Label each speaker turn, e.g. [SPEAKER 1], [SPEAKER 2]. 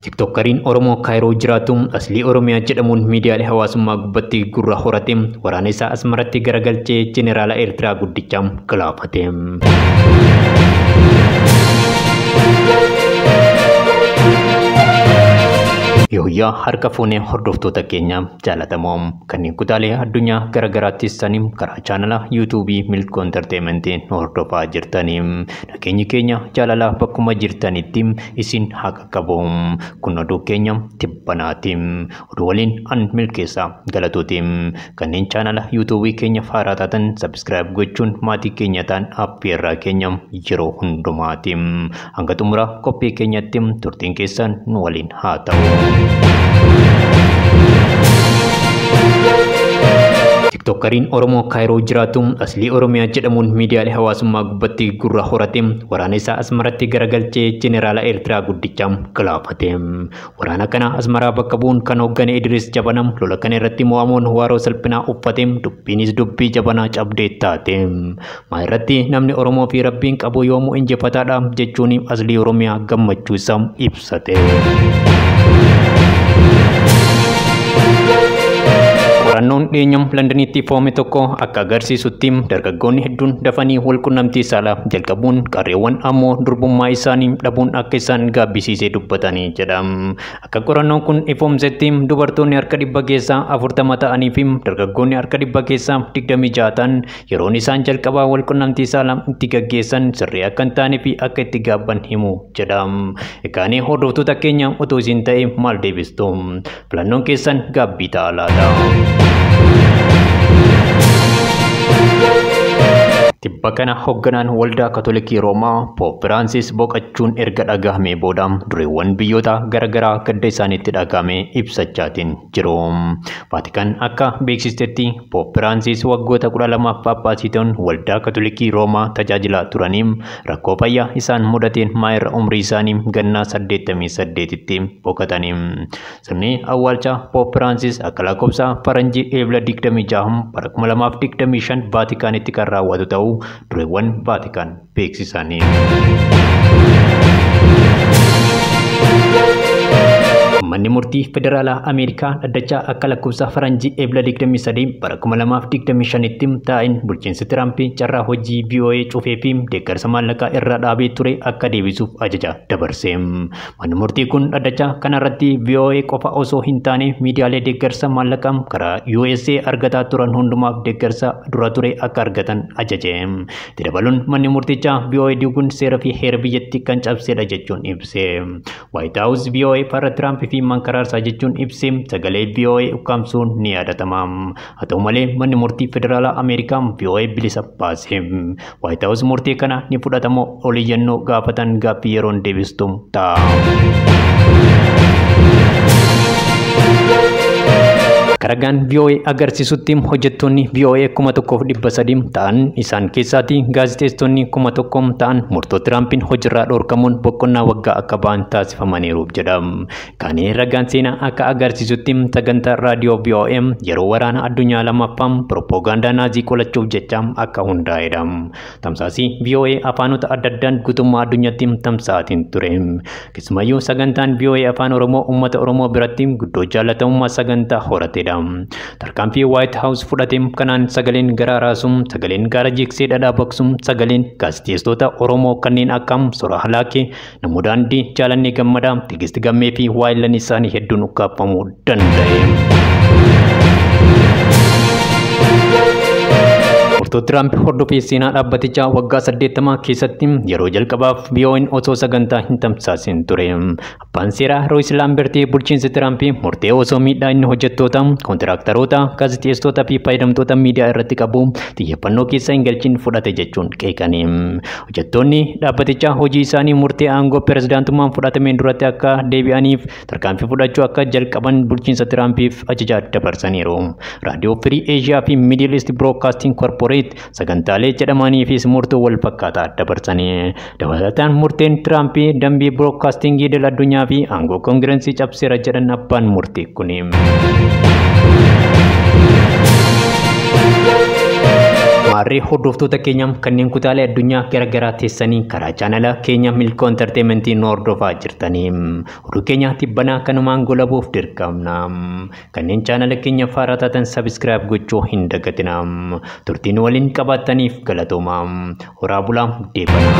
[SPEAKER 1] Tiktookkariin Oromoo Kaayiroo jiraatu Aslii Oromiyaa jedhamuun miidiyaalee hawaasummaa gubbatti gurra horate waraana isaa Asmaratti garagalchee Jeneraala Eertiraa guddicha galaafate. Yooyyaa harka fuunee hordoftoota keenya jaalatamoo kanneen kutaalee addunyaa garaagaraattis sanii karaa chaanala yuutuubii Milkoo Enterteementii nu hordofaa jirtanii nageenyi keenya jaalalaa bakkuma jirtanitti isin haa qaqqabu. Kun oduu keenya tibbanaati. Oduu waliin an milkeessaa galatooti. Kanneen chaanala yuutuubii keenya faaraa taatan sabiskiraayib gochuun maatii keenya ta'an affeerraa keenya yeroo hundumaati. Hanga xumura qophii keenyatti turtiin keessan nu waliin haa ta'u. Tiktookkariin Oromoo Kaayiroo jiraatu Aslii Oromiyaa jedhamuun miidiyaalee hawaasummaa gubbatti gurra horate waraana isaa Asmaratti garagalchee Jeneraala Eertiraa guddicha galaafate. Waraana kana Asmaraa bakka bu'uun kan hooggane Idris Jabana lola kana irratti mo'amuun waaroo salphinaa uffate dubbiinis dubbii jabanaa cabdee taate. Maa irratti namni Oromoo fi Rabbiin qabu yoomuu injifataadha jechuun Aslii Oromiyaa gammachuu isaa ibsate. Qorannoon dhiyeenyam Londonitti foome tokko akka agarsiisutti dargaggoonni hedduun dafanii walqunnamtii saalaa jalqabuun qarreewwan ammoo durbummaa isaanii dhabuun akka isaan gaabbisiisee dubbatanii jedha. Akka qorannoon kun ifoomsetti dubartoonni harka dhibba keessaa 40 ta'anii fi dargaggoonni harka dhibba keessaa 26 ta'an yeroon isaan jalqabaa walqunnamtii saalaa itti gaggeessan sirrii akka hin taane fi akka itti gaabban himu jedha. Egaanii hordoftoota keenya otoo isin ta'e maal deebistu? Filannoon keessan gaabbii ta'a laata? Tibba kana hoogganaan waldaa Kaatolikii Roomaa Poop Firaansis boqochuun erga dhagahame booda dureewwan biyyoota garaagaraa gadda isaaniitti dhagahame ibsachaatiin jiru. Vaatikaan akka beeksistetti Poop Firaansis waggoota 12 Paappaasii ta'uun waldaa Kaatolikii Roomaa tajaajilaa turanii rakkoo fayyaa isaan mudateen maayirra umrii isaanii gannaa 88tti boqotanii. Sirni awwaalcha Poop Firaansis akka lakkoofsa faranjii Eebla 26 bara 2025 Vaatikaanitti kan raawwatu ta'uu dureewwan Vaatikaan beeksisanii. Manni murtii federaalaa Ameerikaa dhaddachaa akka lakkoofsa faranjii Eebla 23 bara 2025tti taa'in bulchiinsi Tiraampii carraa hojii VOA cufee fi deeggarsa maallaqaa irraa dhaabee ture akka deebisuuf ajaja dabarse. Manni murtii kun dhaddachaa kanarratti VOA qofa osoo hin taane miidiyaalee deeggarsa maallaqaa karaa USA argataa turan hundumaaf deeggarsa dura ture akka argatan ajaje. Itti dabaluun manni murtichaa VOA diiguun seera fi heera biyyattii kan cabsedha jechuun ibse. White House VOA farra Tiraamp fi mankaraarsaa jechuun ibsee sagalee VOA ukkaamsuun ni yaadatama. Haa ta'u malee manni murtii federaalaa Ameerikaa VOA bilisa baase. White House murtii kana ni fudhatamoo oliyyannoo gaafatan gaaffii yeroon deebistu ta'a. Karagaan VOA agarsiisutti hojjettoonni VOA 1300 ta'an isaan keessaati gaazexeessitoonni 1000 ta'an murtoo Tiraampiin hojiirraa dhorkamuun boqonnaa waggaa akka ba'an taasifamaniiru jedha. Kaanii ragaan seenaa akka agarsiisutti sagantaa raadiyoo VOA yeroo waraana addunyaa lammaffaa piroopoogaandaa naazii qolachuuf jecha akka hundaa'edha. Tamsaasii VOA afaanota adda addaan guutummaa addunyaatti tamsa'aatiin ture. Keessumayyuu sagantaan VOA afaan Oromoo uummata Oromoo biratti guddoo jaalatamummaa sagantaa horatedha. Tarkaanfii White House fudhate kanaan sagaleen garaa raasum, sagaleen gaara jigsee dhadhaa baqsum, sagaleen gaazexeessitoota Oromoo kanneen akka Soraa Halaakee, Namuu Daandii, Jaalannee Gammadaa, Tigist Gammee fi waayillan isaanii hedduun ukkaafamuu danda'e. Murtoo Tiraamp hordofee seenaa dhaabbatichaa waggaa 80 keessatti yeroo jalqabaaf VOA'n osoo sagantaa hin tamsaasin ture. Abbaan seeraa Royce Lambertii bulchiinsi Tiraamp murtee osoo miidhaa inni hojjettoota, kontiraaktaroota, gaazexeessitoota fi fayyadamtoota miidiyaa irratti qabu xiyyeeffannoo keessa hin galchin fudhate jechuun qeeqani. Hojjettoonni dhaabbatichaa hojii isaanii murtee aangoo pirezidaantummaan fudhatameen duratti akka deebi'aniif tarkaanfii fudhachuu akka jalqaban bulchiinsa Tiraampiif ajaja dabarsaniiru. Raadiyoo Firii Eeshiyaa fi Miidil East Broadcasting Corporate sagantaalee jedhamaniifis murtoo wal fakkaataa dabarsanii. Dabalataan murteen Tiraampii dambii biroodkaastingii idil addunyaa fi aangoo koongirensii cabseera jedhan abbaan murtii kuni. Maarree hordoftoota keenya kanneen kutaalee addunyaa garaagaraa teessanii karaa chaanala keenya Milkoo Entertainmentii nu hordofaa jirtanii oduu keenya tibbanaa kanumaan golabuuf dirqamna. Kanneen chaanala keenya faaraa taatan subscribe gochuu hin dagatina. Turtiin waliin qabaattaniif galatooma. Horaa bulaa deebanaa.